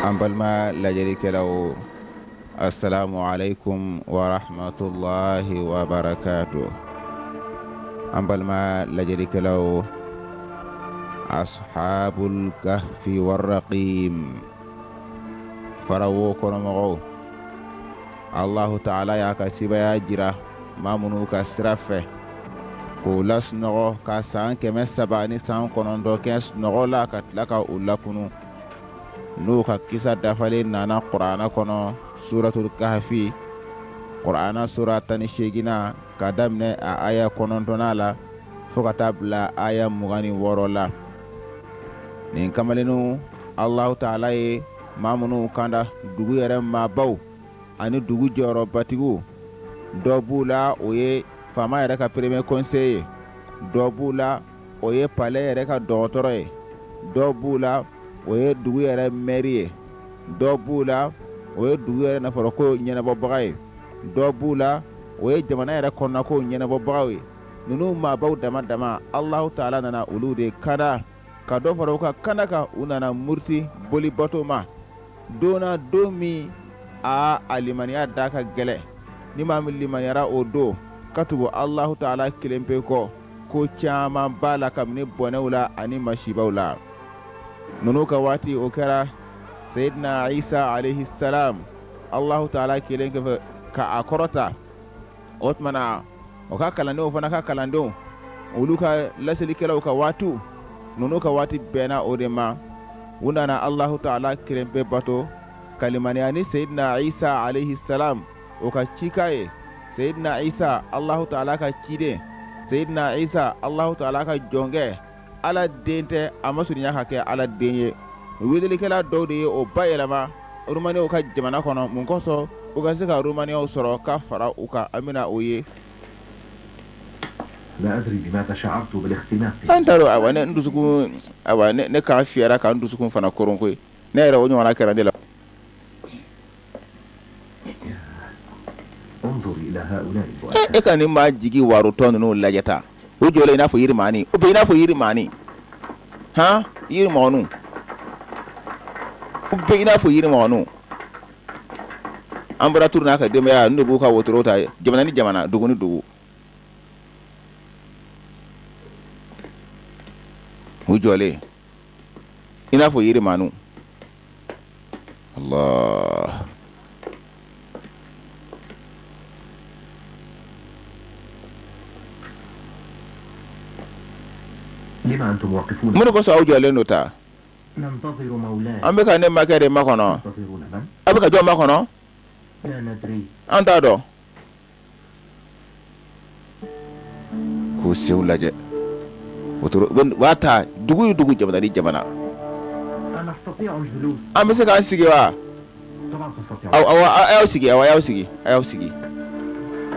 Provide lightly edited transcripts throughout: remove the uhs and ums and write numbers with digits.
An balima lajɛlikɛlaw, assalamu alaikum wa rahmatullahi wa barakatuh. An balima lajɛlikɛlaw, ashabul kahfi warraqim, farawo kɔnɔmɔgɔw, Allahu taala y'a ka sebaya jira maa minnu ka sira fɛ k'u lasunɔgɔ ka san 390 kɛ sunɔgɔ la ka tila ka u lakunu, n'u ka kisa dafalen nana Kurana kɔnɔ, suratul kahfi, Kurana sura 18nan ka daminɛ a aya 9nan la fo ka taa bila aya 26 la. Nin kamalenninw, Allahu taala ye maa minnu kanda, dugu yɛrɛ maabaw ani dugu jɔyɔrɔbatigiw, dɔ b'u la o ye faama yɛrɛ ka premier conseiller ye, dɔ b'u la o ye palais yɛrɛ ka dɔgɔtɔrɔ ye, dɔ b'u la o ye dugu yɛrɛ mɛri ye, dɔ b'u la o ye dugu yɛrɛ nafoloko ɲɛnabɔbaga ye, dɔ b'u la o ye jamana yɛrɛ kɔnɔnakow ɲɛnabɔbagaw ye. Ninnu maabaw dama dama, Alahu taala nana olu de kanda, ka dɔ fara u ka kanda kan, u nana muruti bolibato ma don na, don min a limaniya da ka gɛlɛn. Ni maa min limaniyara o don ka tugu Alahu taala kelen pe kɔ, ko caman b'a la kabini bɔnɛw la ani masibaw la. Ninnu ka waati, o kɛra Seyidina Isa alayhi salam, Alahu taala kelen kɛfɛ ka a kɔrɔta. O tuma na, o ka kalandenw fana ka kalandenw, olu ka laselikɛlaw ka waatiw, ninnu ka waati bɛnna o de ma. U nana Alahu taala kelen pe bato, ka limaniya ni Seyidina Isa alayhi salam o ka cikan ye. Seyidina Isa, Alahu taala ka ciden, Seyidina Isa, Alahu taala ka jɔnkɛ, Ala den tɛ, a ma surunya ka kɛ Ala den ye. Weelelikɛla dɔw de ye o bayɛlɛma Romaniyaw ka jamana kɔnɔ. Mun kosɔn? U ka se ka Romaniyaw sɔrɔ ka fara u kan. An bɛna o ye. An t'a dɔn. Ayiwa, ne dusukun, ayiwa, ne kan fiyɛra ka n dusukun fana koron koyi. Ne yɛrɛ, o ɲɔgɔnna kɛra ne la. E ka nin maa jigi waarotɔ ninnu lajɛ ta, u jɔlen i n'a fɔ yirimaani, u bɛ i n'a fɔ yirimaani, han, yirimɔgɔninw, u bɛ i n'a fɔ yirimɔgɔninw. Empereur n'a ka denbaya, ninnu de b'u ka wotoro ta jamana ni jamana, dugu ni dugu. U jɔlen i n'a fɔ yirimaaniw. Allah. Mun de kosɔn aw jɔlen don tan? An bɛ ka ne makɛ de makɔnɔ. Aw bɛ ka jɔn makɔnɔ? An t'a dɔn. K'u senw lajɛ, u b'a ta dugu ni dugu, jamana ni jamana. An bɛ se k'an sigi wa? Aw y'aw sigi, aw y'aw sigi, a y'aw sigi.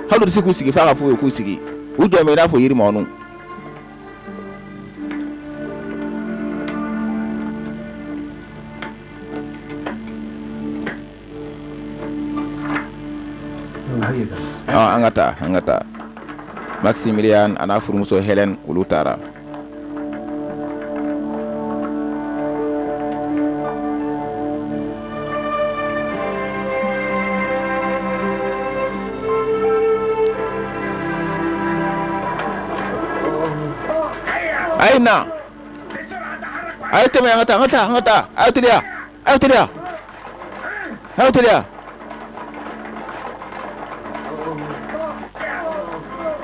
Hali u tɛ se k'u sigi f'a ka f'u ye k'u sigi. U jɔlen bɛ i n'a fɔ yirimɔgɔninw. An ka taa, an ka taa. Maximilian a n'a furumuso Hélène, olu taara. A ye na, a ye tɛmɛ, an ka taa, an ka taa, an ka taa, a ye teliya, a ye teliya, a ye teliya,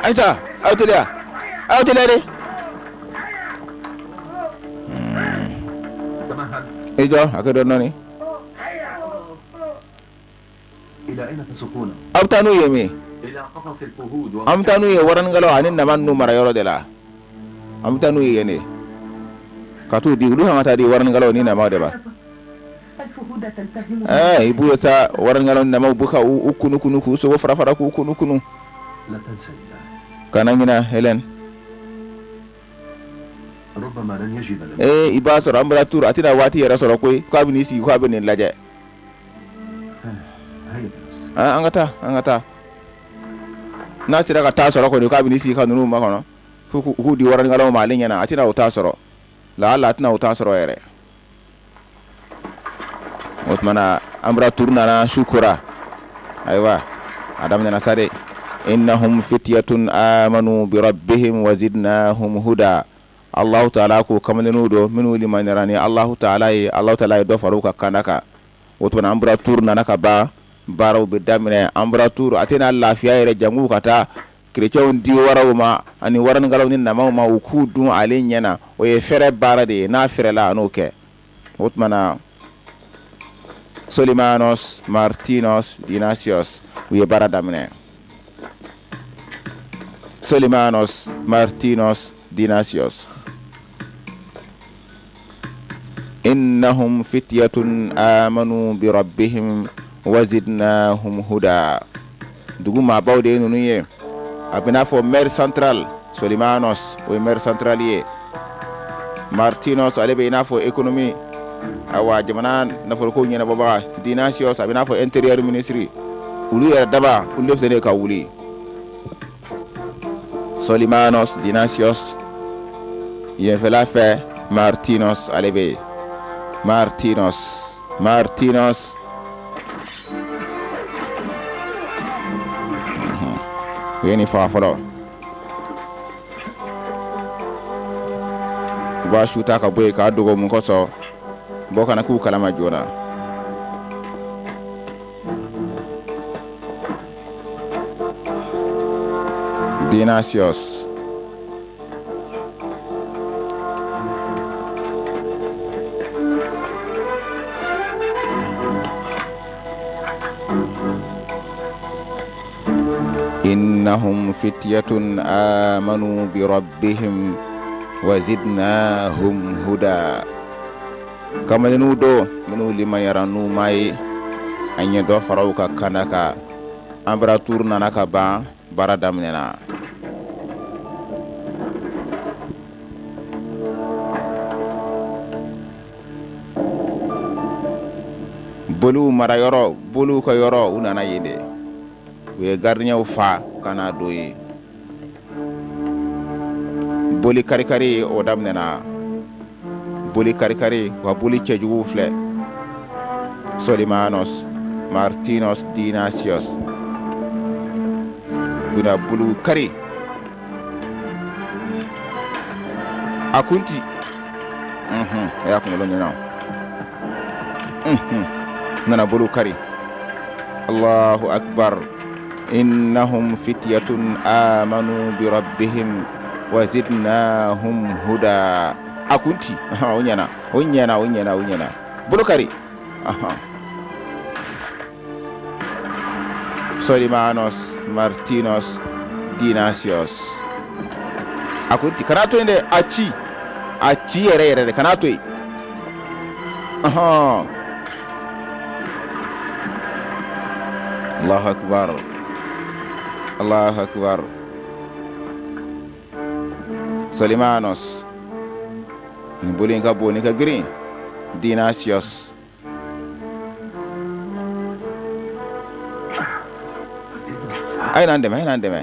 a ye taa, a ye teliya, a ye teliya de. I jɔ, a kɛ dɔɔnin dɔɔnin. Aw bɛ taa n'u ye min? An bɛ taa n'u ye waranikalaw ani nama ninnu mara yɔrɔ de la. An bɛ taa n'u ye yen de ka t'u di. Olu kan ka taa di waranikalaw ni namaw de ma. Ɛɛ, i b'u ye sa, waranikalaw ni namaw b'u ka u kunu kunu, k'u sogo fara fara, k'u kunu kunu. Kana ɲinɛ, Hélène. Ee, i b'a sɔrɔ empereur a tɛna waati yɛrɛ sɔrɔ koyi k'a bɛ n'i sigi k'a bɛ nin lajɛ. An ka taa, an ka taa. N'a sera ka temps sɔrɔ kɔni k'a bɛ n'i sigi ka ninnu makɔnɔ fo k'u k'u di waranikalaw ma ale ɲɛna, a tɛna o temps sɔrɔ, laala a tɛna o temps sɔrɔ yɛrɛ. O tuma na empereur nana, su kora. Ayiwa, a daminɛna sa dɛ. Innahum fityatun amanu bi rabbihim wa zidnahum huda. Allahu taala ko kamalenninw don minnu limaniyara ni Allahu taala ye. Allahu taala ye dɔ fara u ka kanda kan. O tuma na empereur nana ka ban, baaraw bɛ daminɛ. Empereur a tɛna lafiya yɛrɛ jango ka taa kerecɛnw di waraw ma ani waranikalaw ni namaw ma, u k'u dun ale ɲɛ na. O ye fɛrɛ baara de ye, n'a fɛrɛla a n'o kɛ. O tuma na Solimanos, Martinos, Dinasios, u ye baara daminɛ. Solimanos, Martinos, Dinasios. Innahum fityatun amanu bi rabbihim wa zidnahum huda. Dugu maabaw de ye ninnu ye. A bɛ n'a fɔ maire central Solimanos, o ye maire central ye. Martinos, ale bɛ i n'a fɔ économie, awa jamana nafoloko ɲɛnabɔbaga. Dinasios, a bɛ n'a fɔ intérieur ministre. Olu yɛrɛ daba, olu de bɛ ka wuli. Solimanos, Dinasios, yenfɛla fɛ Martinos, ale bɛ yen. Martinos, Martinos, u ye nin faga fɔlɔ. U b'a su ta ka bɔ yen k'a dogo. Mun kosɔn? Bɔ kana k'u kalama joona. Dinasios, innahum fityatun amanu bi rabbihim wa zidnahum huda. Kamalenninw don minnu limaniyara n'u ma ye, an ye dɔ fara u ka kanda kan. Empereur nana ka ban, baara daminɛna. Boliw marayɔrɔ, boliw ka yɔrɔ, u nana yen de. U ye gardienw fa ka na don yen. Boli karikari, o daminɛna. Boli karikari wa, boli cɛjuguw filɛ. Solimanos, Martinos, Dinasios bɛna boliw kari. A kunti, a y'a kunkolo ɲɔɲɔ, nana boliw kari. Allahu akbar. Innahum fityatun amanu bi rabbihim wa zidnahum huda. A kunti, o ɲɛna, o ɲɛna, o ɲɛna, o ɲɛna. Bolo kari. Solimanos, Martinos, Dinasios. A kunti, kana to yen dɛ. A ci, a ci yɛrɛ yɛrɛ de, kana to yen. Allahu akbar, Allahu akbar. Solimanos, nin boli in ka bon, nin ka girin. Dinasios. A ye n'an dɛmɛ, a ye n'an dɛmɛ.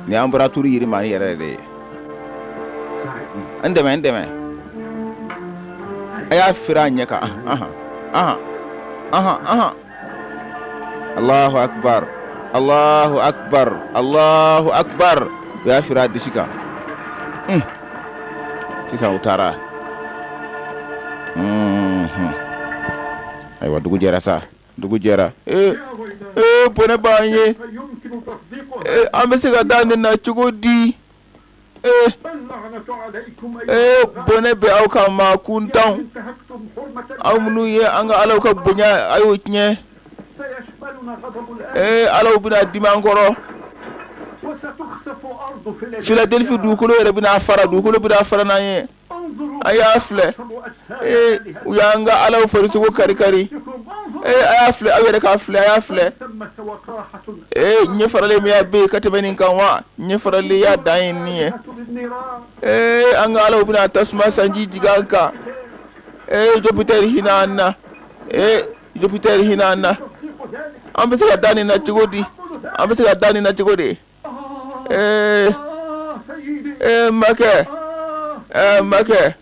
Nin y'an bɔra turu yiri ma ni yɛrɛ de ye. N dɛmɛ, n dɛmɛ. A y'a firi a ɲɛ kan. Ahan, ahan, ahan, ahan. Allahu akbar, Allahu akbar, Allahu akbar. U y'a firi a disi kan. Sisan u taara. Ayiwa, dugu jɛra sa, dugu jɛra. Ee ee, bɔnɛ b'an ye. Ee, an bɛ se ka da nin na cogo di? Ee ee, bɔnɛ bɛ aw kan, maa kuntanw, aw minnu ye an ka alaw ka bonya, a y'o tiɲɛ. Ee, alaw bɛna dimi an kɔrɔ. Filadelfi dugukolo yɛrɛ bɛna fara, dugukolo bɛna fara n'an ye. A y'a filɛ, ee, u y'an ka alaw farisogo karikari. Ee, a y'a filɛ, aw yɛrɛ k'a filɛ, a y'a filɛ. Ee, ɲɛ faralen min bɛ yen ka tɛmɛ nin kan wa? Ɲɛ faralenya dan ye nin ye. Ee, an ka alaw bɛna tasuma sanji jigin an kan. Ee, Jupiter hinɛ an na. Ee, Jupiter hinɛ an na. An bɛ se ka da nin na cogo di? An bɛ se ka da nin na cogo di? Ee ee, makɛ, ee makɛ,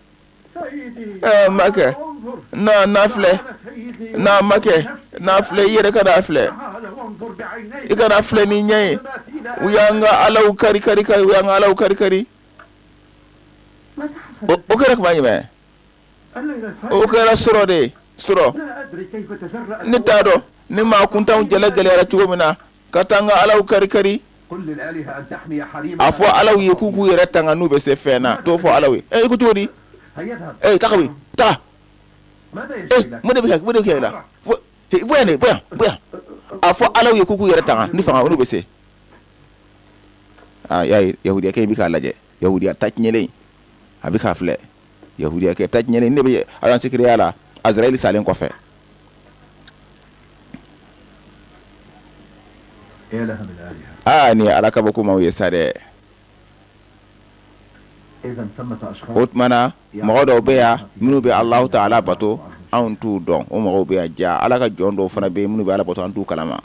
ee makɛ, na na filɛ. N'a ma kɛ n'a filɛ, i yɛrɛ ka n'a filɛ, i ka n'a filɛ n'i ɲɛ ye. U y'an ka alaw kari kari kari, u y'an ka alaw kari kari. O kɛra tuma jumɛn? O kɛra surɔ de, surɔ. Ne t'a dɔn ni maa kuntanw jala gɛlɛyara cogo min na ka taa an ka alaw kari kari. A fɔ alaw ye k'u k'u yɛrɛ tanga n'u bɛ se fɛn na, t'o fɔ alaw ye. I ko cogo di? E taga, taa. Mun de bɛ mun de kɛ la? Bɔ yan, bɔ yan, bɔ yan. A fɔ alaw ye k'u k'u yɛrɛ tanga ni fanga, n'u bɛ se. Aa, y'a ye, yahudiyakɛ in bɛ k'a lajɛ, yahudiya ta tiɲɛlen, a bɛ k'a filɛ. Yahudiyakɛ ta tiɲɛlen ne bɛ agence secret la Azraïl salen kɔfɛ. Aa, nin ye ala kabakomaw ye sa dɛ. O tuma na mɔgɔ dɔw bɛ yan minnu bɛ Alahu taala bato, anw t'u dɔn. O mɔgɔw bɛ yan. Ja ala ka jɔn dɔw fana bɛ yen minnu bɛ ala bato, an t'u kalama.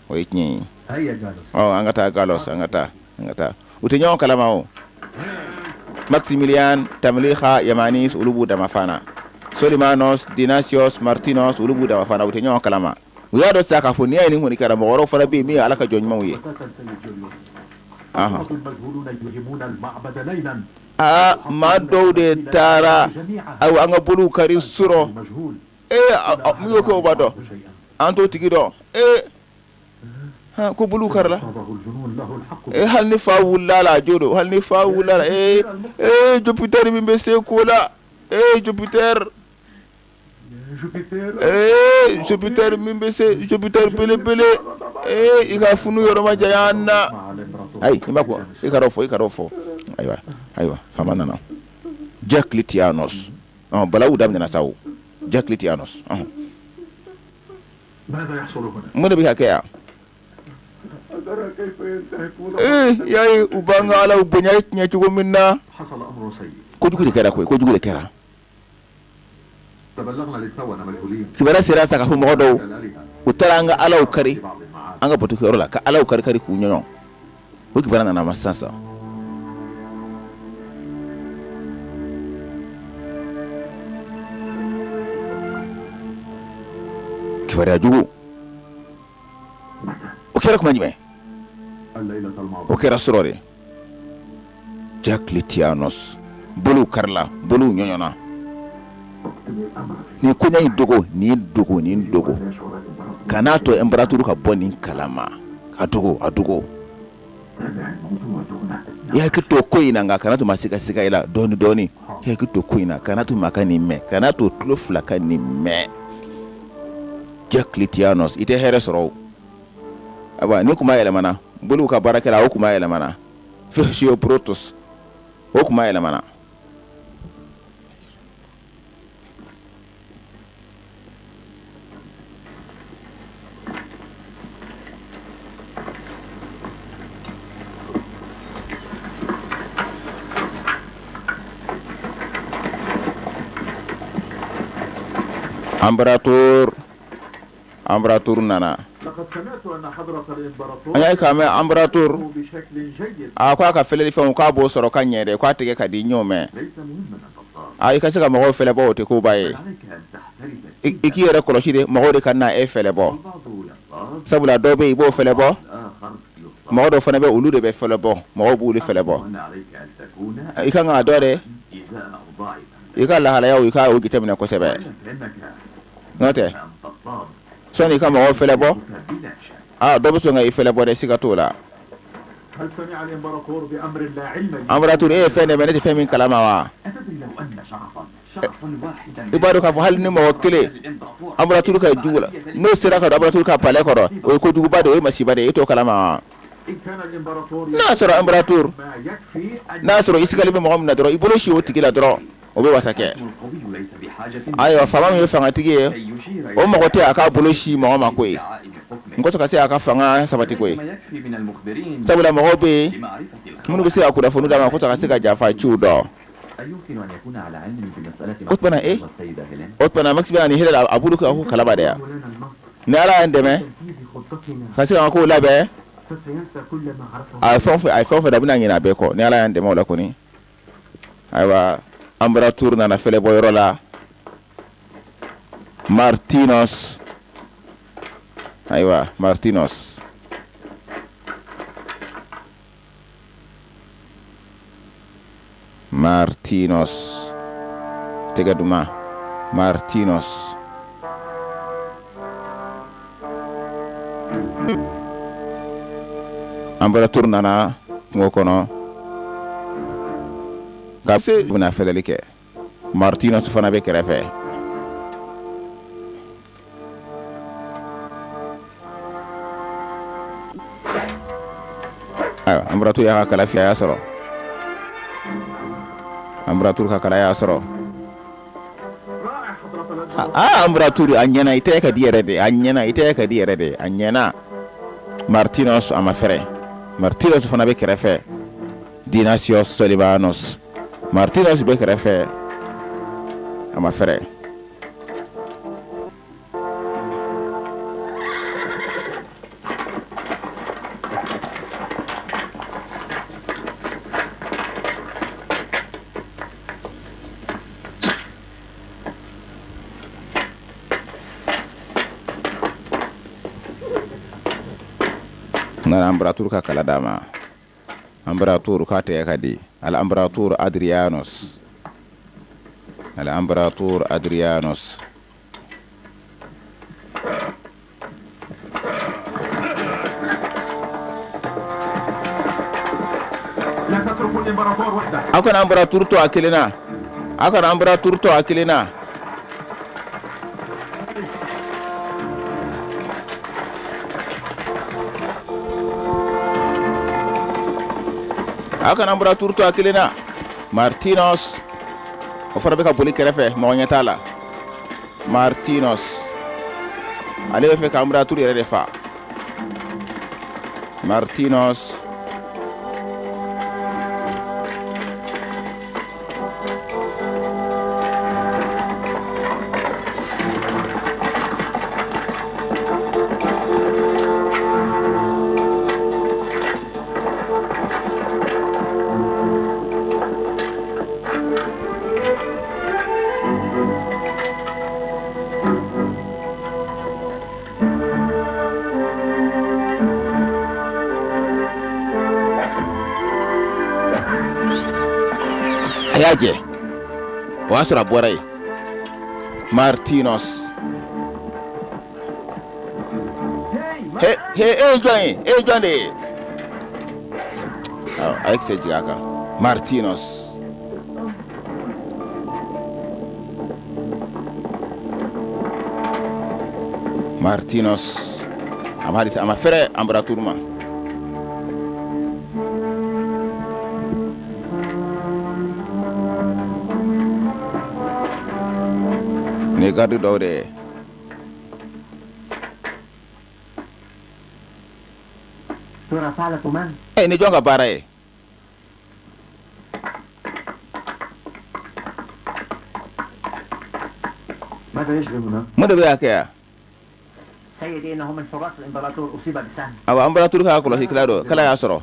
O ye tiɲɛ ye. Ɔ, an ka taa Galos, an ka taa, an ka taa. U tɛ ɲɔgɔn kalama o. Maximilian, Tamliha, Yamanis, olu b'u dama fana. Solimanos, Dinasios, Martinos, olu b'u dama fana, u tɛ ɲɔgɔn kalama. U y'a dɔn sisan k'a fɔ n'i y'a ye nin kɔni kɛra, mɔgɔ wɛrɛw fana bɛ yen min ye ala ka jɔn ɲumanw ye. Aa, maa dɔw de taara, ayiwa, an ka boliw kari surɔ. Ee, min y'o kɛ, o b'a dɔn, an t'o tigi dɔn. Ee, ko boliw karila. Ee, hali ni fa wulila la, a jo don. Hali ni fa wulila la. Ee ee, Jupiter min bɛ se ko la. Ee, Jupiter. Ee, Jupiter min bɛ se, Jupiter belebele. Ee, i ka funu yɔrɔ ma janya an na. Ayi, i ma ko i ka fɔ, i ka fɔ. Ayiwa, ayiwa, faama nana. Diocletianos, balawu daminɛna sa o. Diocletianos, mun de bɛ ka kɛ yan? Ee, y'a ye, u b'an ka alaw bonya tiɲɛ cogo min na. Kojugu de kɛra koyi, kojugu de kɛra. Kibaruya sera sa k'a fɔ mɔgɔ dɔw, u taara an ka alaw kari an ka batokɛyɔrɔ la, ka alaw kari kari k'u ɲɔɲɔ. O kibaruya nana ma sisan sisan. Kibaruya jugu. O kɛra tuma jumɛn? O kɛra surɔ de. Diocletianos, boliw karila, boliw ɲɔɲɔna. Nin koɲɛ in dogo, nin dogo, nin dogo. Kan'a to impérateur ka bɔ nin kalama. A dogo, a dogo. I hakili to ko in na, nka kana to maa si ka siga i la. Dɔɔni dɔɔni, i hakili to ko in na, kana to maa ka nin mɛn, kana to tulo fila ka nin mɛn. Diocletianos, i tɛ hɛrɛ sɔrɔ o. Ayiwa, ni kuma yɛlɛmana, boliw ka baarakɛla, o kuma yɛlɛmana. Protus, o kuma yɛlɛmana. Empereur Empereur nana. An y'a k'a mɛn empereur, a ko a ka filɛlifɛnw k'a b'o sɔrɔ ka ɲɛ dɛ, k'a tɛgɛ ka di ɲɔgɔn mɛn. A i ka se ka mɔgɔw fɛlɛbɔ, o tɛ koba ye. I k'i yɛrɛ kɔlɔsi de, mɔgɔw de kana e fɛlɛbɔ, sabula dɔw bɛ yen, i b'o fɛlɛbɔ, mɔgɔ dɔw fana bɛ, olu de bɛ fɛlɛbɔ, mɔgɔw b'olu fɛlɛbɔ. I ka kan k'a dɔn dɛ, i ka lahalayaw, i ka o jateminɛ kosɛbɛ. N'o tɛ, sɔnni i ka mɔgɔw fɛlɛbɔ, aa, dɔ bɛ sɔn ka i fɛlɛbɔ dɛ, siga t'o la. Empereur, e ye fɛn de mɛn, ne tɛ fɛn min kalama wa? I b'a dɔn k'a fɔ hali ni mɔgɔ kelen empereur ka jugu la, n'o sera ka don empereur ka palais kɔrɔ, o ye kojuguba de ye, o ye masiba de ye, e t'o kalama wa? N'a y'a sɔrɔ empereur, n'a y'a sɔrɔ i sigalen bɛ mɔgɔ min na dɔrɔn, i bolo sin o tigi la dɔrɔn, o bɛ wasa kɛ. Ayiwa, faama min ye fangatigi ye, o mago tɛ a k'a bolo sin mɔgɔ ma koyi, n kosɔn ka se a ka fanga sabati koyi, sabula mɔgɔw bɛ yen minnu bɛ se ka kunnafoni d'a ma kosɔn ka se ka janfa ciw dɔn. O tuma na e o tuma na Maximilien ni Hélène, a b'olu ka ko kalama de yan. Ni Ala y'an dɛmɛ ka se ka kow labɛn, a ye fɛn o fɛn a ye fɛn o fɛn a bɛna ɲinɛ a bɛɛ kɔ, ni Ala y'an dɛmɛ o la kɔni. Ayiwa, empereur nana fɛlɛbɔ yɔrɔ la. Martinos, ayiwa Martinos. Martinos tɛgɛ duman Martinos. Empereur nana kungo kɔnɔ ka se bɛna fɛlɛli kɛ. Martinos fana bɛ kɛrɛfɛ. Ayiwa, Empereur y'a ka kala fili, a y'a sɔrɔ. Empereur ka kala y'a sɔrɔ. Aa, Empereur, a ɲɛna, i tɛgɛ ka di yɛrɛ de. A ɲɛna, i tɛgɛ ka di yɛrɛ de, a ɲɛna. Martinos a ma fɛrɛ. Martinos fana bɛ kɛrɛfɛ. Dinasios Solivanos, Martinos bɛ kɛrɛfɛ, a ma fɛrɛ. Nana Empereur ka kala d'a ma. Empereur k'a tɛgɛ ka di. Al Empereur Adrianos, al Empereur Adrianos. Aw kana Empereur to a kelen na, aw kana Empereur to a kelen na. A kana Empereur to a kelen na. Martinos o fana bɛ ka boli kɛrɛfɛ, mɔgɔ ɲɛ t'a la. Martinos ale bɛ fɛ ka Empereur yɛrɛ de fa. Martinos a y'a jɛ, o y'a sɔrɔ a bɔra yen. Martinos, he he, e ye jɔn ye? E ye jɔn de ye? A ye kisɛ jigin a kan. Martinos Martinos a ma halisa, a ma fɛrɛ Empereur ma. Nin ye garde dɔw de ye. Ɛ, ni jɔn ka baara ye? Mun de bɛ y'a kɛ yan? Awa, Empereur ka kɔlɔsikɛla don, kala y'a sɔrɔ.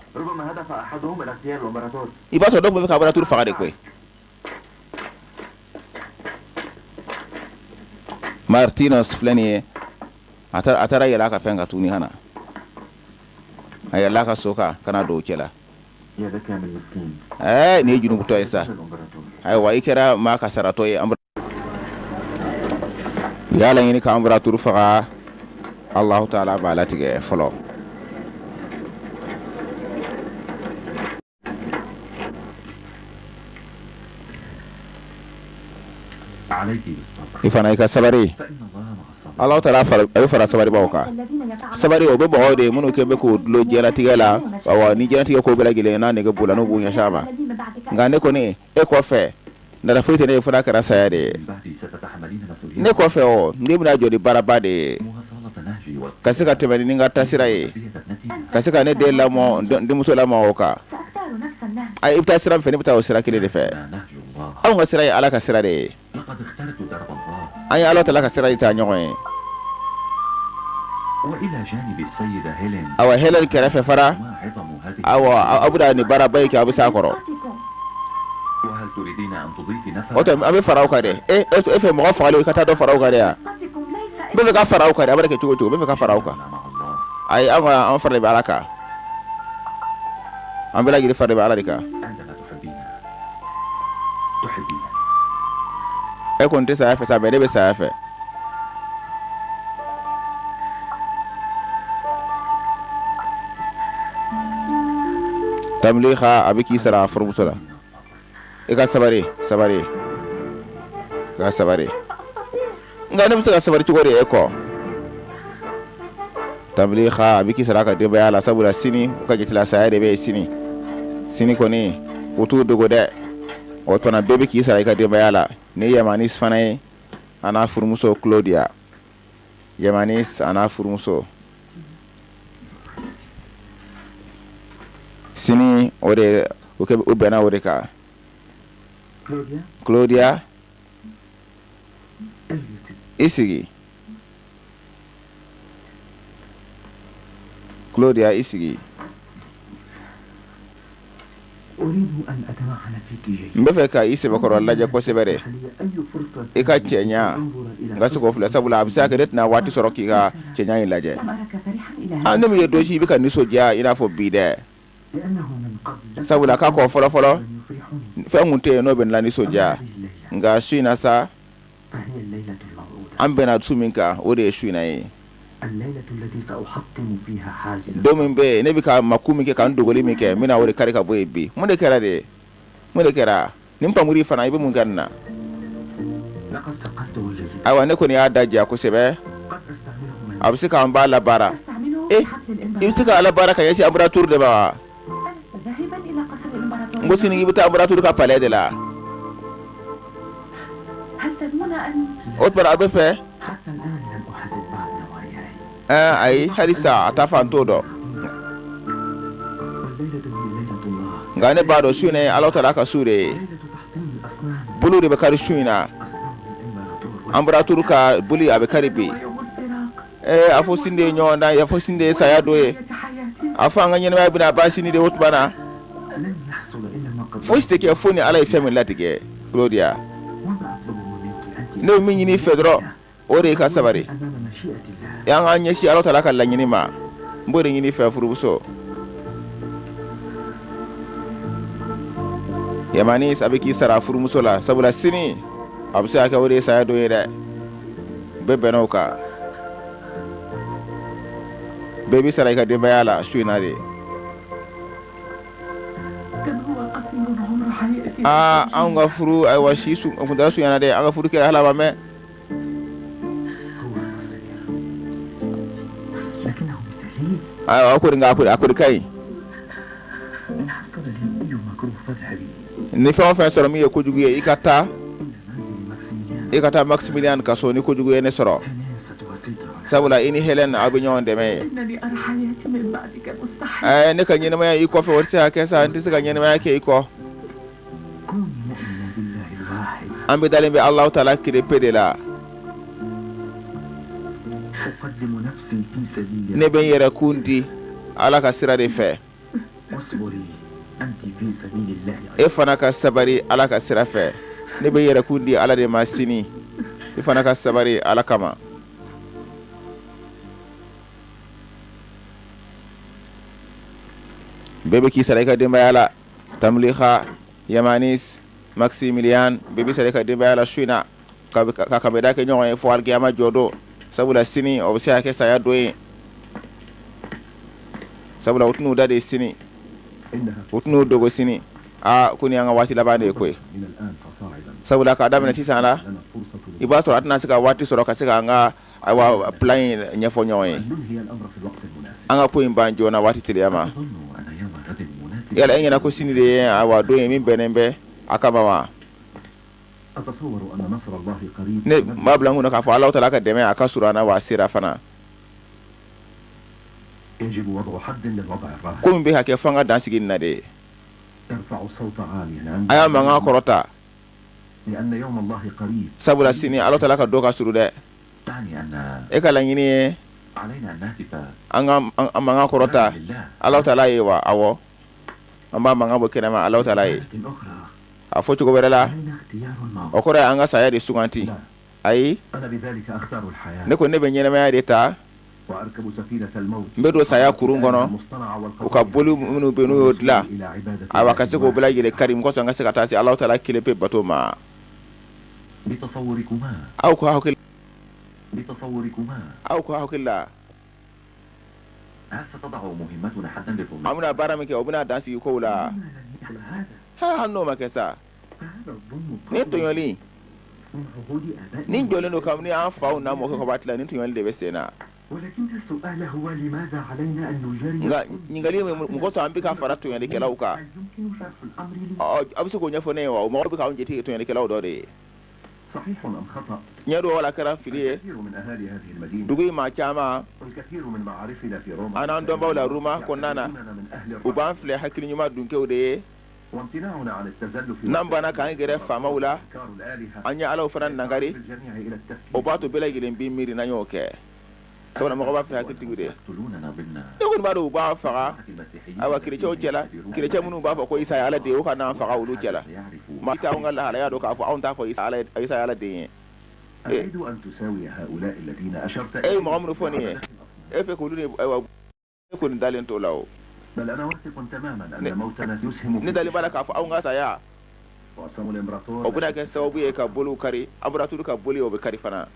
I b'a sɔrɔ dɔw tun bɛ fɛ ka Empereur faga de koyi. Martinos filɛ nin ye, a taara yɛlɛ a ka fɛn kan tuguni ka na. A yɛlɛla a ka so kan ka na don o cɛ la. Ɛɛ, nin ye junubutɔ ye sa. Ayiwa, i kɛra maa ka saratɔ ye. U y'a laɲini ka Empereur faga, Alahu taala b'a latigɛ fɔlɔ. I fana i ka sabari, Ala taala a bɛ fara sabaribaw kan. Sabari o bɛ mɔgɔw de ye minnu kɛ bɛ k'o dulon diɲɛlatigɛ la. Awa, ni diɲɛlatigɛ ko bɛɛ lajɛlen n'a nege b'u la, n'u b'u ɲɛsin a ma. Nka ne kɔni, e kɔfɛ, nata foyi tɛ ne ye fo n'a kɛra saya de ye. Ne kɔfɛ, o ne bɛna jɔ ni baaraba de ye ka se ka tɛmɛ ni n ka taasira ye, ka se ka ne den lamɔ, n denmuso lamɔ o kan. I bɛ taa sira min fɛ, ne bɛ taa o sira kelen de fɛ. Anw ka sira ye Ala ka sira de ye. An ye Ala taala ka sira de ta ɲɔgɔn ye. Awa, Helen kɛrɛfɛ fara, awa, aw bɛna nin baaraba in kɛ, aw bɛ s'a kɔrɔ. O tɛ, an bɛ fara aw kan dɛ. E e fɛ mɔgɔ fagalen, i ka taa dɔ fara aw kan dɛ yan. N bɛ fɛ ka fara aw kan de, a mana kɛ cogo o cogo, n bɛ fɛ ka fara aw kan. Ayi, an ka an fara de bɛ Ala kan. An bɛɛ lajɛlen fara de bɛ Ala de kan. E kɔni tɛ saya fɛ sa, mais ne bɛ saya fɛ. Tamliha a bɛ k'i sara a furumuso la. I ka sabari, sabari, i ka sabari. Nka ne bɛ se ka sabari cogo di e kɔ? Tamliha a bɛ k'i sara a ka denbaya la, sabula sini u ka jate la saya de bɛ yen sini. Sini kɔni u t'u dogo dɛ. O tuma na bɛɛ bɛ k'i sara i ka denbaya la. Ni Yamanis fana ye a n'a furumuso Claudia. Yamanis a n'a furumuso. Sini o de u bɛnna o de kan. Claudia, i sigi. Claudia, i sigi. N bɛ fɛ ka i sɛbɛkɔrɔ lajɛ kosɛbɛ dɛ i ka cɛɲa n ka se k'o filɛ sabula a bɛ se ka kɛ ne tɛna waati sɔrɔ k'i ka cɛɲa in lajɛ ne m'i ye don si i bɛ ka nisɔndiya i n'a fɔ bi dɛ sabula k'a kɔ fɔlɔ fɔlɔ fɛn kun tɛ yen n'o bɛ n lanisɔndiya nka su in na sa an bɛnna su min kan o de ye su in na ye don min bɛ yen ne bɛ ka makun min kɛ ka n dogoli min kɛ n bɛna o de kari ka bɔ yen bi mun de kɛra de mun de kɛra nin npanmuru fana i bɛ mun kɛ nin na ayiwa ne kɔni y'a da diya kosɛbɛ a bɛ se k'an b'a labaara e i bɛ se k'a labaara ka ɲɛsin empereur de ma wa n ko sini i bɛ taa empereur ka palais de la o tuma a bɛ fɛ ayi halisa a ta fan t'o dɔn nka ne b'a dɔn su in ye Ala taala ka su de ye boliw de bɛ kari su in na empereur ka boli a bɛ kari bi ee a fɔ sini de ye ɲɔgɔn dan ye a fɔ sini de ye saya don ye a fɔ an ka ɲɛnamaya bɛna ban sini de o tuma na fosi tɛ kɛ fo ni Ala ye fɛn min latigɛ Claudia ne bɛ min ɲini i fɛ dɔrɔn o de ye ka sabari an k'an ɲɛsin Ala taala ka laɲini ma n b'o de ɲini i fɛ furumuso Yamani a bɛ k'i sara furumuso la sabula sini a bɛ se ka kɛ o de ye saya don ye dɛ bɛɛ bɛnna o kan bɛɛ b'i sara i ka denbaya la su in na de aa anw ka furu ayiwa si kuntaala surunyana dɛ an ka furu kɛra hali a ma mɛn ayiwa o kɔni nka a kɔni ka ɲi ni fɛn o fɛn sɔrɔ min ye kojugu ye i ka taa i ka taa Maximilian ka so ni kojugu ye ne sɔrɔ sabula i ni Helen aw bɛ ɲɔgɔn dɛmɛ ye ɛɛ ne ka ɲɛnamaya i kɔfɛ o tɛ se ka kɛ sa n tɛ se ka ɲɛnamaya kɛ i kɔ an bɛ dalen bɛ Alahu taala kelen pe de la ne bɛ n yɛrɛ kun di Ala ka sira de fɛ e fana ka sabari Ala ka sira fɛ ne bɛ n yɛrɛ kun di Ala de ma sini i fana ka sabari Ala kama bɛɛ bɛ k'i sara i ka denbaya la Tamliha Yamanis Maximilian bɛɛ b'i sara i ka denbaya la su in na ka kanbɛda kɛ ɲɔgɔn ye fo alikiyama jɔ don sabula sini o bɛ se ka kɛ saya don ye sabula u tɛn'u da de sini u tɛn'u dogo sini aa ko nin y'an ka waati laban de ye koyi sabula k'a daminɛ sisan la i b'a sɔrɔ a tɛna se ka waati sɔrɔ ka se k'an ka ayiwa plan in ɲɛfɔ ɲɔgɔn ye an ka ko in ban joona waati teliya ma yala e ɲɛna ko sini de ye ayiwa don ye min bɛnnen bɛ a kama wa ne b'a bila n kunna k'a fɔ Alahu taala ka dɛmɛ a ka surun an na wa a sera fana ko min bɛ ka kɛ fo an ka dan sigi nin na de a y'a mankan kɔrɔta sabula sini Alahu taala ka don ka surun dɛ e ka laɲini ye an ka mankan kɔrɔta Alahu taala ye wa awɔ an b'a mankan bɔ kɛnɛma Alahu taala ye a fɔ cogo wɛrɛ la o kɔrɔ ye an ka saya de suganti Ayi, ne ko ne bɛ ɲɛnamaya de ta, n bɛ don saya kurun kɔnɔ, u ka boli minnu bɛ n'u y'o dilan, awa ka se k'o bɛɛ lajɛlen kari mun kosɔn n ka se ka taa se Alahu taala kelen pe bato ma. Aw ko hakili aw ko hakili la, an bɛna baara min kɛ, o bɛna dan sigi kow la. Hali n'o ma kɛ sa, nin tɔɲɔli nin jɔlen don kabini an faw n'an mɔkɛ ka tile, nin tɔɲɔli de bɛ sen na. Nka ɲininkali mun kosɔn an bɛ ka fara tɔɲɔlikɛlaw kan? Aw bɛ se k'o ɲɛfɔ ne ye wa? O mɔgɔw bɛ k'anw jate tɔɲɔlikɛlaw dɔ de ye. Tiɲɛ don wala kɛra fili ye? Dugu in maa caman, an n'an dɔnbaw la Roma kɔnɔna na, u b'an filɛ hakili ɲuman dunkew de ye. N'an banna k'an gɛrɛ faamaw la, an ye alaw fana nangari, o b'a to bɛɛ lajɛlen b'i miiri n'an y'o kɛ, sabula mɔgɔ b'a filɛ hakilitigiw de ye. Ne kɔni b'a dɔn u b'an faga, ayiwa, kerecɛnw cɛla, kerecɛn minnu b'a fɔ ko Isa ye Ala den ye, u kana an faga olu cɛla. Maa si t'anw ka lahalaya dɔn k'a fɔ anw t'a fɔ Isa ye Ala den ye. E ye mɔgɔ minnu fɔ nin ye, e fɛ k'olu de, ayiwa, ne kɔni dalen t'o la o. Ne dalen b'a la k'a fɔ anw ka saya, o bɛna kɛ sababu ye ka boliw kari, anperaturu ka boli, o bɛ kari fana.